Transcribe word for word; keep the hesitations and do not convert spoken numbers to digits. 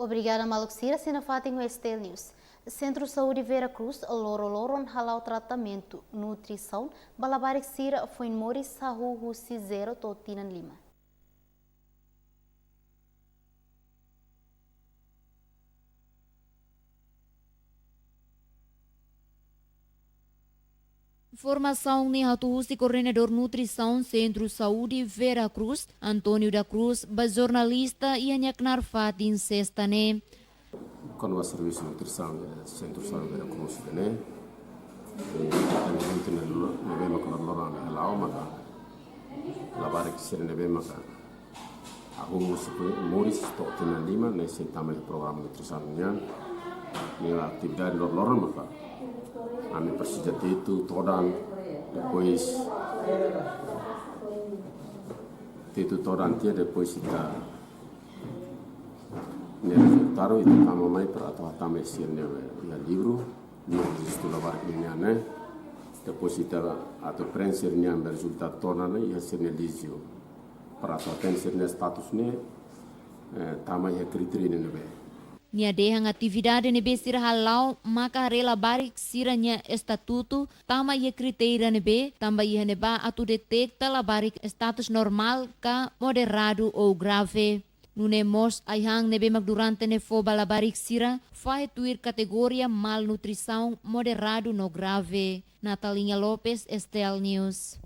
Obrigada maluk sira, sira nafatin ho S T L News. Sentru Saúde Vera Cruz loroloron hala'o tratamentu nutrisaun ba labarik sira foin moris hahú husi zero to'o tinan lima. Informasaun ne'e hato'o husi Koordenadór Nutrisaun Sentru Saúde Vera Cruz, António da Cruz, ba jornalista iha nia knaar fatin Sesta ne'e. Kona-ba servisu nutrisaun iha Sentru Saúde Vera Cruz ne'e, eh, ita-nia ente ne'e lo-, ne'ebé maka loroloron hala'o maka labarik sira ne'ebé maka hahú husi moris to'o tinan lima ne'e sei tama iha programa nutrisaun nian. Nia atividade loroloron maka ami presiza tetu todan, depois tetu todan tiha, depois ita nia rezultadu ita tama mai para atu hatama sira-nia iha livru, nia rejistu labarik nian ne'e. Depois ita atu prenxe ninia rezultadu todan ne'e iha sira-nia lijiu. Para atu hatene sira-nia status ne'e, eh, tama iha kritéria ne'ebé. Nia dehan atividade ne'ebé sira hala'o maka haree labarik sira-nia estatutu tama iha kritéria ne'ebé, tanba iha ne'ebá atu deteta labarik status normál ka moderadu ou grave. Nune'e mós ai-han ne'ebé mak durante ne'e fó ba labarik sira fahe tuir kategoria malnutrisaun moderadu no grave. Natalinha Lopes, S T L News.